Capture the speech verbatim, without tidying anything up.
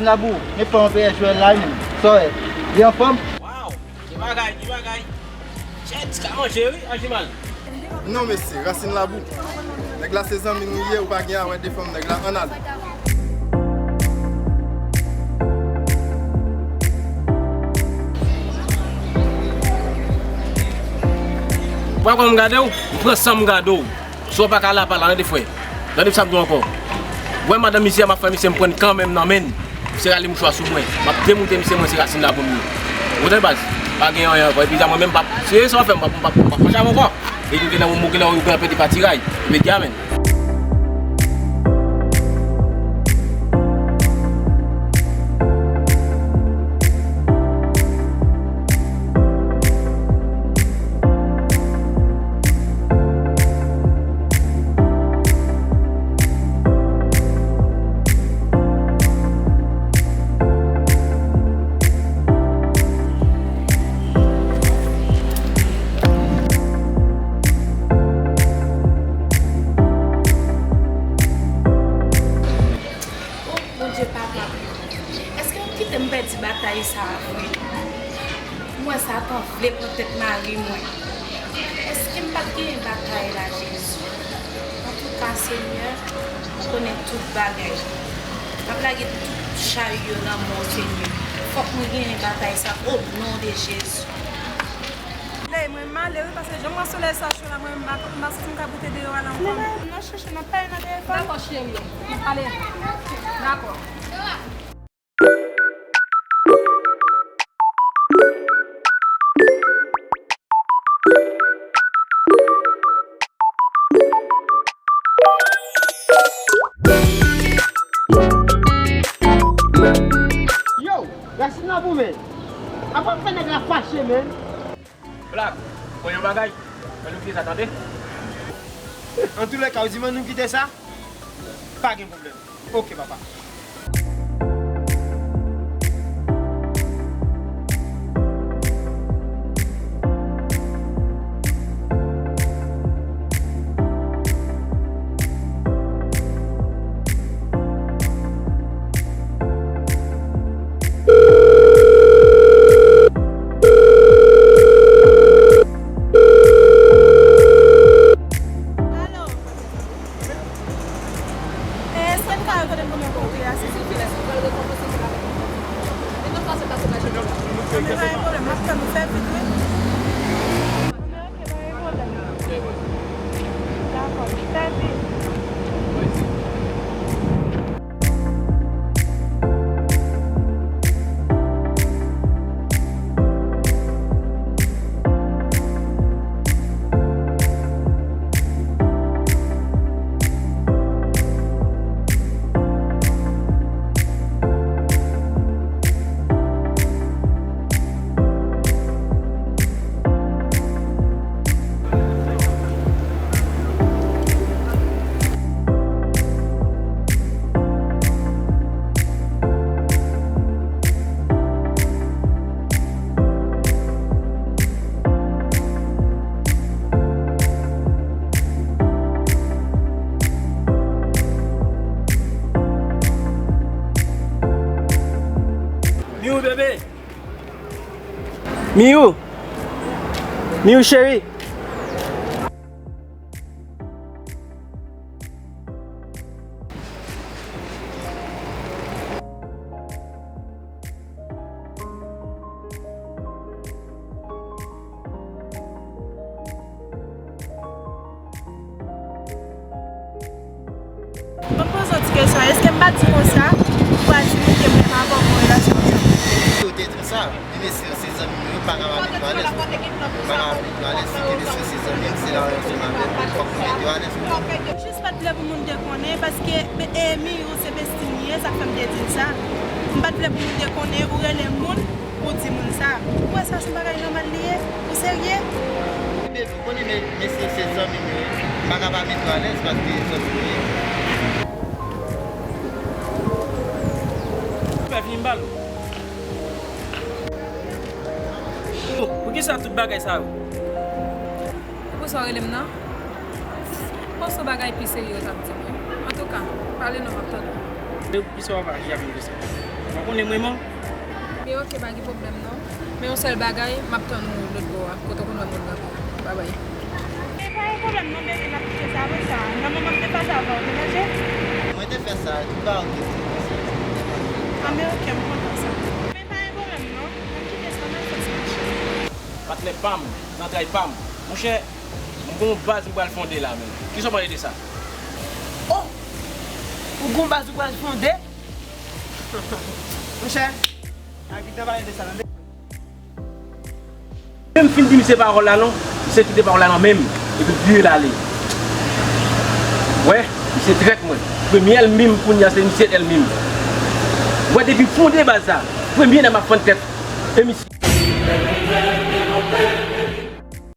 Labou, men fè yon peyè jwèl la wi menm. Sa w wè? Li anfòm? Waw! Ki bagay, ki bagay! Chèt, ka manje wi, Ajimal. Non mesye, Rasin Labou. Nèg la se zanmi nou ye, ou pa gen a wè de fanm nèg la, ann ale. Ou pa kwè m gade w? M pran san m gade w. Si w pa ka la, pa la, tande frè. Tande sa m di w ankò. Wè madanm misye a, m ap fè misye m pran kanmenm nan men l. Misye rale mouchwa sou mwen. M ap demoute misye, mwen se Rasin Labou m ye. Ou tande baz? Pa gen anyen ankò. Epi sa mwen menm, m p ap, si se sa w fè, m p ap, m p ap, m p ap mache avè w ankò. E nou gen nan yon moke la, ou gen anpè de patiray. Epi di amèn. O Bondye papa, èske w kite m pèdi batay sa a vre? M wè Satan vle pran tèt mari mwen. Èske m pa t genyen batay la, Jezi? Antouka, Senyè, ou konnen tout bagay. M ap lage tout chay yo nan men w, Senyè. Fòk mwen genyen batay sa, o non de Jezi. Lè mwen m ale wi, paske jan m wè solèy sa cho la, mwen m pa, m pa santi m ka boute deyò a la ankò. N ap chèche, n ap pale nan telefòn. Dakò, cheri. N ap pale. Dakò. Yo, Rasin Labou, men. Apa m fè nèg la fache, men. Blak, ou konn yon bagay? Fè nou kite sa, tande? Antoulèka, ou di mwen nou kite sa? Pa gen pwoblèm. Oke, papa. Alo. E, èske m ka wè kote m konn rankontre a, silvouplè? Anben, pa gen pwoblèm, m ap tann ou fè vit, wi. Anben, oke, pa gen pwoblèm. Dakò, fè vit. Miou bebe. Miou. Miou cheri. Ban m poze w ti kesyon, èske m pa di konsa, ou pa di moun ke m renmen avè w gon relasyon ansanm? Ou te di m sa, men mesye yo se zanmi nou, yo pa ka pa met nou alèz. Pa ka pa met nou alèz, si ke mesye yo se zanmi m, se la yo ansanm avè m, fòk nou met yo alèz. Jis pa t vle pou moun te konnen, paske, e, Miou se besti m ye, sa k fè m te di l sa. M pa t vle pou moun te konnen, ou rele moun, ou di moun sa. Ou wè sa se yon bagay nòmal li ye? Ou serye? Baby, ou konnen men, mesye se zanmi m yo ye. M pa ka pa met yo alèz paske zanmi m yo ye. Fè vini m ba l. Yo, poukisa tout bagay sa yo? Se pou sa w rele m nan? Panse w bagay pi serye w t ap di m wi. Antouka, pale non, m ap tande w. Poukisa w ap aji avè m konsa? Ou konnen mwen man? Men ok, pa gen pwoblèm non. Men yon sèl bagay, m ap tann ou lòt bò a, kote w konn wè m konn kanpe a. Babay. E pa yon pwoblèm non, bebe, n ap kite sa apre sa. Nan moman m te fache avè w, te manje? Mwen te fè sa, tout bagay oke, tout bagay oke. A, men ok, m kontan sa. Men pa yon pwoblèm non, n ap kite sa, n ap fè sa, mache. Patnè pa m, zantray pa m. Monchè, m gen yon baz m pral fonde la, men. Kisa w panse de sa? Oh! Ou gon baz ou pral fonde? Monchè, pa gentan pale de sa, tande. Menm fin di misye pawòl la non, misye kite pawòl la nan men m, epi vire l ale. Wè, misye trèt mwen. Premye ènmi m kounye a se misye ènmi m. Wè, depi fonde baz sa, premye nèg m ap fann tèt, e misye.